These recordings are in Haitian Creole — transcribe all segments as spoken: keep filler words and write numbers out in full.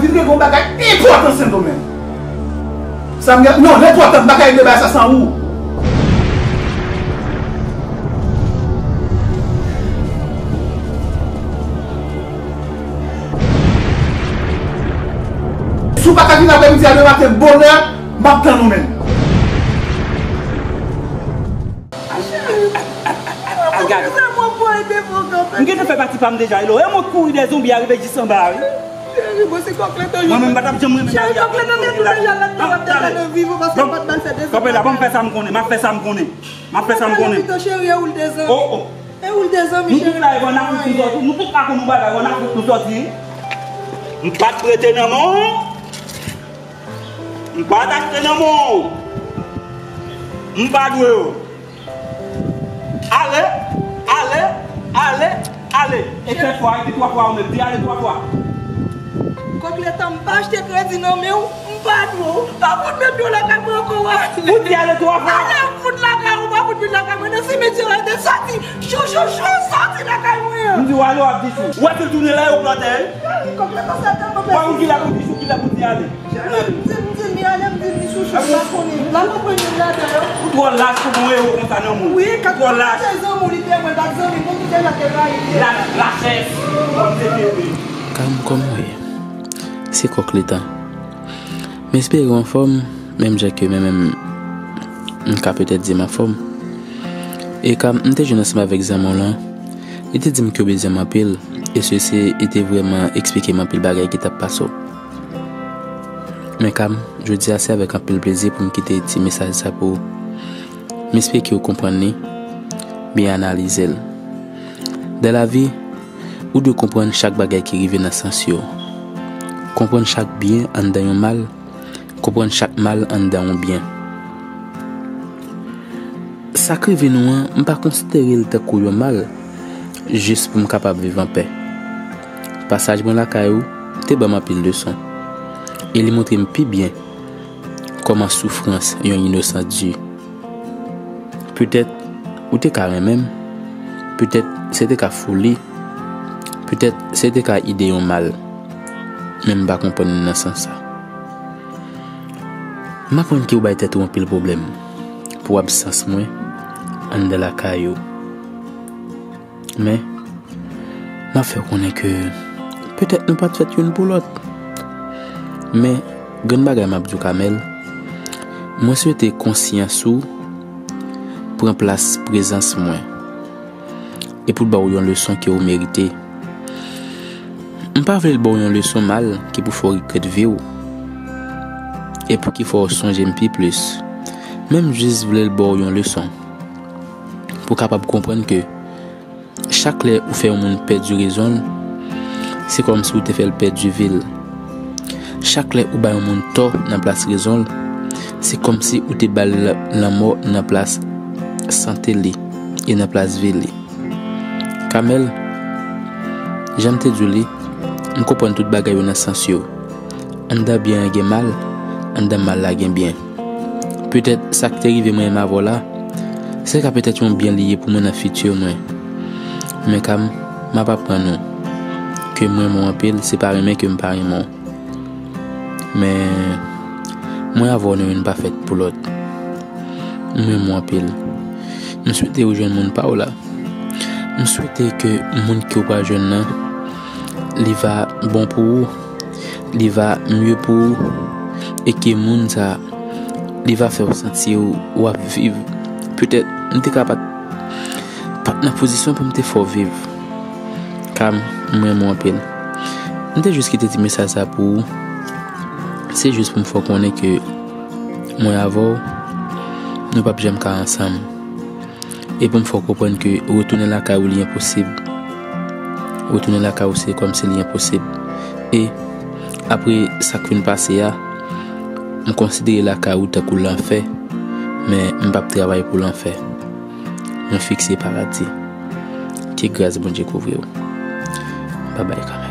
Vin gen yon bagay enpòtan Sendomeng. Sa m gen, non, l enpòtan, m pa ka regle bagay sa san ou. Si w pa ka vin aprèmidi a, demen maten bonè, m ap tann ou menm. Ay, gade. M gentan fè pati pa m deja, elo. E mwen k kouri dèyè zonbi a rive jis anba a, wi. Cheri, mwen se kòk letan. Mwen menm m pa t ap janm renmen Dali a. Cheri, kòk letan te tou deja ladan, w ap deja nan viv ou paske m pa t bal fè de zanmi. Kanpe la, ban m fè sa m konnen, m ap fè sa m konnen. M ap fè sa m konnen. Cheri, cheri, e ou l de zanmi. Oh, oh. E ou l de zanmi, cheri. Nou tout la, e w ann Afrik nou sòti. Nou tout la konn yon bagay, w ann Afrik nou sòti. M pa t prete nan men w. M pa t achte nan men w. M pa dwe w. Ale, ale, ale, ale. E sèt fwa, epi twa fwa ou menm. Di ale twa fwa. Kòk letan m pa achte kredi nan men w, m pa dwe w. Pa fout met pye w lakay mwen ankò, w ale. Ou di ale twa fwa. Ale fout lakay ou, pa fout vin lakay mwen. Nan simetyè w rete sòti. Chou, chou, chou, sòti lakay mwen an. M di w ale, w ap di chou. Ou wè si l tounen la, yo plante, wi. Kòk letan sa tèlman pèsiste. Ou kilè pou di chou, kilè pou di ale. Cheri, m di, m di li ale, m di li chouchou, m pa konnen. M pa konprann youn ladan yo. Ou twò lach pou gon ewo konsa nan moun. Wi, ou twò lach. Se zanmi w li te, mwen pa t zanmi m, mwen tout deja te rayi l. La, lachès. Kòm se te vre. Kam kòman w ye? Se kòk letan. M espere w anfòm, menm jan ke mwen menm, m ka petèt di m anfòm. E Kam, m te jwenn ansanm avèk zanmi w lan. Li te di m ke w bezwen m anpil, e sesi, li te vrèman eksplike m anpil bagay ki t ap pase w. Men Kam, jodi a se avèk anpil plezi pou m kite ti mesaj sa pou ou. M espere ke w konprann li, byen analize l. Dan lavi, ou dwe konprann chak bagay ki rive nan sans yo. Konprann chak byen anndan yon mal, konprann chak mal anndan yon byen. Sa k rive nou an, m pa konsidere l tankou yon mal, jis pou m kapab viv anpè. Pasaj mwen lakay ou te ban m anpil leson, e li montre m pi byen kòman soufrans yon inosan di. Petèt ou te ka renmen m, petèt se te ka foli, petèt se te ka ide yon mal, men m pa konprann li nan sans sa. M aprann ke w bay tèt ou anpil pwoblèm pou absans mwen anndan lakay ou. Men, m ap fè w konnen ke petèt nou pa t fèt youn pou lòt. Men, grenn bagay m ap di w, Kamèl, mwen swete konsyans ou pran plas prezans mwen. E pou l ba w yon leson ke w merite. M pa vle l ba w yon leson mal ki pou fè w regrèt vi w, e pou ki fè w sonje m pi plis. Men m jis vle l ba w yon leson pou w kapab konprann ke chak lè ou fè yon moun pèdi rezon l, se kòmsi w te fè l pèdi vi l. Chak lè ou bay yon moun tò nan plas rezon l, se kòmsi ou te ba l lanmò nan plas sante li e nan plas vi li. Kamèl, jan m te di w li, m konprann tout bagay yo nan sans yo. Anndan byen an gen mal, anndan mal la gen byen. Petèt sa k te rive mwen menm avè w la, se ka petèt yon byen li ye pou mwen nan fiti mwen. Men Kam, m ap aprann ou ke m renmen w anpil, se pa renmen ke m pa renmen w. Men, mwen avè w nou youn pa fèt pou lòt. M renmen w anpil. M swete ou jwenn moun pa w la. M swete ke moun ke w pral jwenn nan, li va bon pou ou, li va mye pou ou, e ke moun sa, li va fè w santi w, w ap viv. Petèt, m te ka pa t, pa t nan pozisyon pou m te fè w viv. Kam, m renmen w anpil. M te jis kite ti mesaj sa pou ou. Se jis pou m fè w konnen ke mwen avè w, nou p ap janm ka ansanm. E pou m fè w konprann ke retounen lakay ou li enposib. Retounen lakay ou se kòmsi li enposib. E apre sa k fin pase a, m konsidere lakay ou tankou lanfè, men m p ap travay pou lanfè. Mwen fikse paradi. Ke gras Bondye kouvri w. Babay, Kamèl.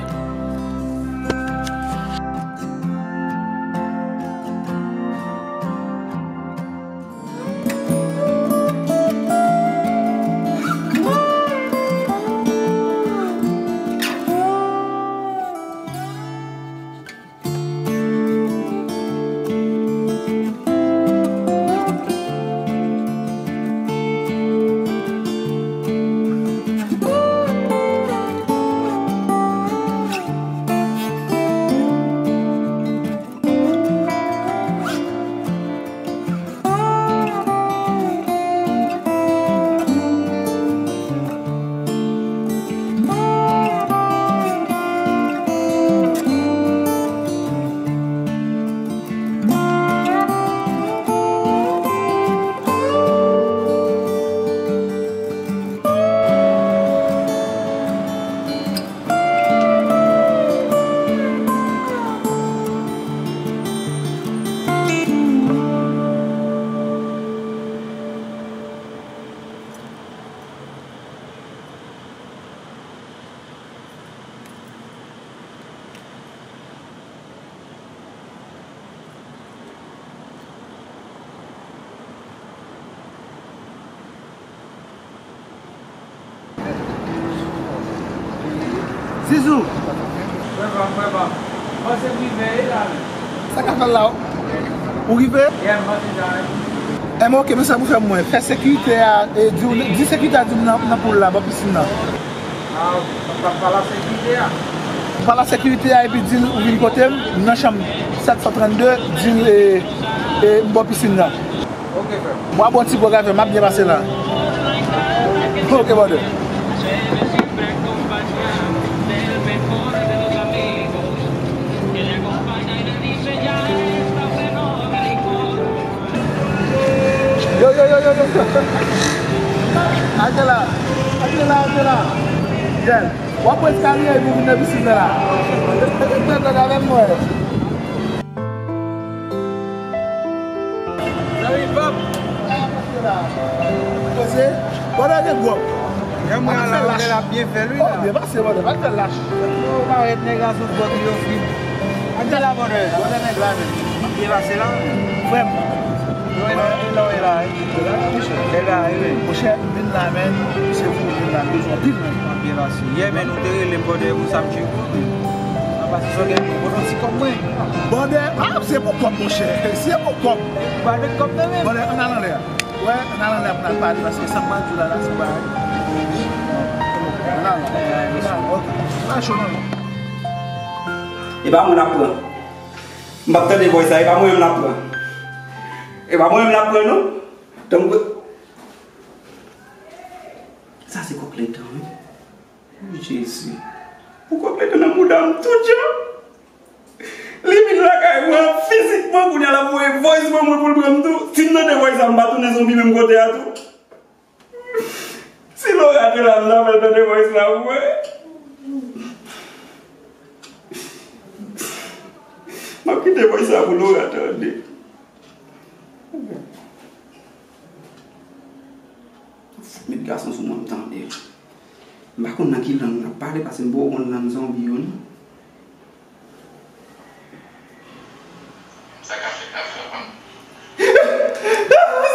Zizou. Mwen pa, mwen pa. Mwen se prive la menm. Sa ka fè l la, ou rive? Yeah, mwen deja. Enben, ok, men sa pou fè mwen. Fè sekirite a, e, di, di sekirite a di m nan, nan poul la, bò pisin nan. Ah, pa, pa la sekirite a. Pa la sekirite a, epi di l ou vin kote m, nan chanm sèt san trannde, di l, e, e, m bò pisin nan. Ok, frè. Mwen bon ti pwogram, m ap byen pase la. Ok, brother. Yo, yo, yo, yo, yo. Atè la. Atè la, atè la. Jèn. W ap pran eskalye pou vin nan pisin nan la. Mete tèt avè mwen. Zanmi pap. Poze. Bòdè gen gwòp. Lè mwen al la, lè l ap byen fè l, wi, la. Oh, byen pase, bòdè. Pa fè l lach. Yo parèt nèg la sou gwòp li ofri. Atè la, bòdè. Bòdè nèg la, men. Byen pase la, men. Frè m. Yo, e la, e la, e la, e. Lè la, e, men. Monchè, m vin la, men. Se pou m vin la, m bezwen anpil, men. Byen pase. Yè, men, nou te rele m, bòdè, pou sa m tcheke w, men. Sa pase, sa gen pou bon ti kòb mwen. Bòdè, ah, se pou kòb, monchè. Se pou kòb. Ou pa met kòb nan men m. Bòdè, ann al anlè a. Wè, ann al anlè a pou n al pale, paske sa m pral di w la, la, se yon bagay. Ann al. Ann al, ok. Pa cho, non. E pa mwen n ap pran. M p ap tande voice sa, e pa mwen menm n ap pran. E pa mwen menm n ap pran, non. Tankou sa se kòk letan, wi. Jezi. Pou kòk letan nan mouda m tout jan. Li vin lakay mwen fizikman kounye a l ap voye voice ban mwen pou l pran m tou. Si m tande voice sa, m pa tounen zonbi menm kote a tou. Si Lora te la, m ta fè l tande voice la pou mwen. M ap kite voice la pou Lora tande. Met gason sou mwen, m tande. M pa konn nan ki lang l ap pale, paske m poko konn lang zonbi yo, non. Sa ka fèt la, frè pa m.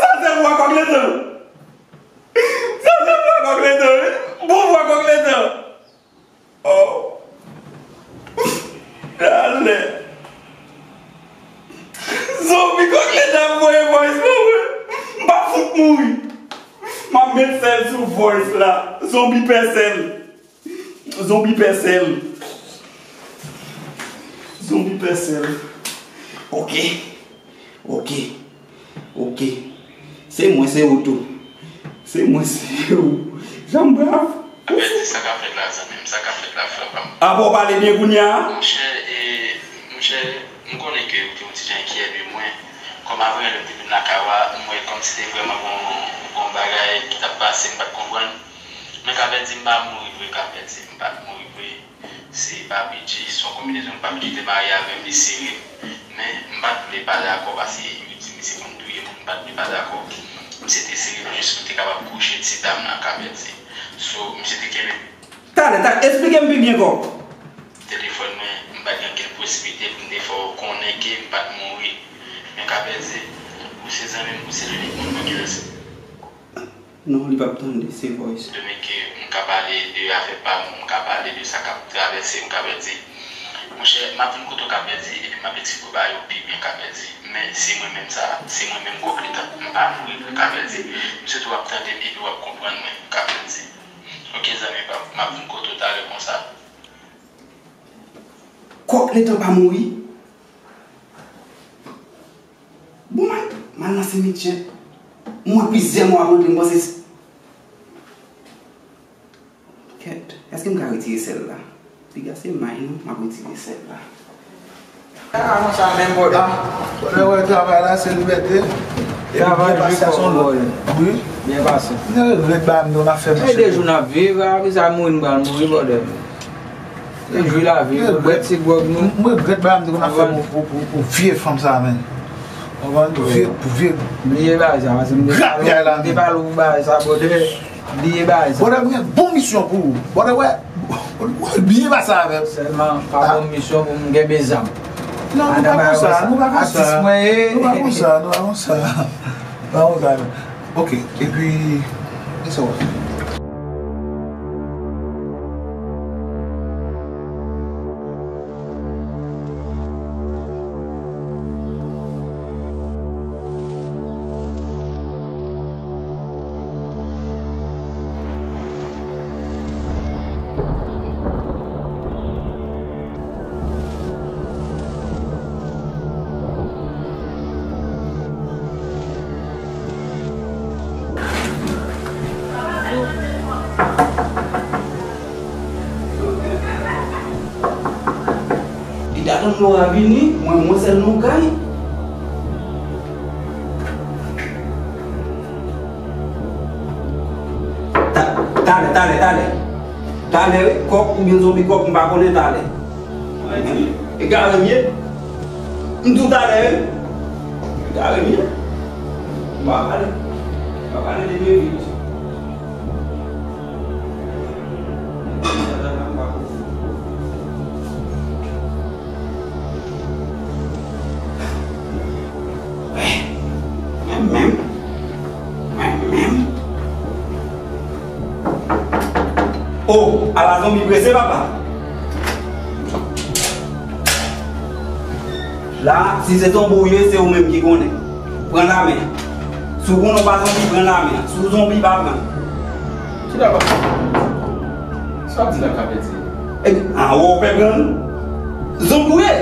Sa se vwa kòk letan. Sa se vwa kòk letan, wi. Bon vwa kòk letan. Oh. Talè. Zonbi kòk letan ap voye voice ban mwen. M pa fout mouri. M ap met sèl sou voice la. Zonbi pè sèl. Zonbi pè sèl. Zonbi pè sèl. Ok. Ok. Ok. Se mwen, se ou tou. Se mwen, se ou. Jan m brav. Abèl di sa k ap fèt la, zanmi m, sa k ap fèt la, frè pa m. Apa w pale byen kounye a? Monchè, e, monchè, m konnen ke ou te yon ti jan enkyè de mwen. Kòm apre lè m te vin lakay ou a, m wè kòmsi te vrèman gon, gon bagay ki t ap pase, m pa t konprann. Men Kapèdi, m pa mouri vre, Kapèdi, m pa t mouri vre. Se Papi G, se yon konbinezon Papi G te marye avè m, li sere m. Men, m pa t vle pa dakò paske yo di misye konn touye moun, m pa t vle pa dakò. Misye te sere m jis pou te kapab kouche ti dam nan, Kapèdi. So, misye te kenbe. Talè, talè, esplike m pi byen ankò. Telefòn mwen, m pa t gen okenn posiblite pou m te fè w konnen ke m pa t mouri. Men Kapèdi, ou se zanmi m, ou se linik moun mwen ki rete. Non, li p ap tande, se voice. Demen ke m ka pale de afè pa m, m ka pale de sa k ap travèse m, Kapèdi. Monchè, m ap vin kote w, Kapèdi, epi m ap eksplike w bagay yo pi byen, Kapèdi. Men se mwen menm sa, se mwen menm kòk letan, m pa mouri vre, Kapèdi. M swete w ap tande m epi w ap konprann mwen, Kapèdi. Ok, zanmi pa m, m ap vin kote w talè konsa. Kòk letan pa mouri? Bon, m al, m al nan simityè. M wè plizyè mò ap rantre, m panse s-, kèt, èske m ka retire sèl la? Piga se may, non, m ap retire sèl la. A, konsa menm, bòdè. Bòdè, wè, travay la, se libète. Travay byen pase a son lòt. Wi. Byen pase. Nou regrèt ba m, nou, n ap fè, monchè. E de jou n ap viv, apre sa, mouri, n pral mouri, bòdè. E jwi lavi, nou bwè ti gwòg nou. M regrèt bagay m te konn ap fè pou, pou, pou, pou vye fanm sa, menn. Konprann? Pou vye, pou vye. Bliye bagay sa, paske m te pale, m te pale w pou bagay sa, bòdè. Bliye bagay sa. Bòdè, m gen bon misyon pou ou. Bòdè, wè, bliye bagay sa avè m. Sèlman, pa bon misyon pou m kenbe zam. Non, nou pa konsa, nou pa konsa. Atis mwen ye. Nou pa konsa, nou pa konsa. Nou pa konsa, non. Ok, epi, e sa w ap fè? Laura vini, mwen, mwen sèl nou kay. Ta-, talè, talè, talè. Talè, wi, kòk oubyen zonbi kòk, m pa konnen, talè. Egare m ye. M di w talè, wi. Egare m ye. M pa pale. M pa pale de mwen vit. Mwen menm. Mwen menm. O, ala zonbi prese, papa. La, si se zonbi ou ye, se ou menm ki konnen. Pran lamen. Si w konnen w pa zonbi, pran lamen. Si w zonbi, pa pran. Kida papa? Sa w ap di la, Kapèti? E, a, ou pè pran? Zonbi ou ye?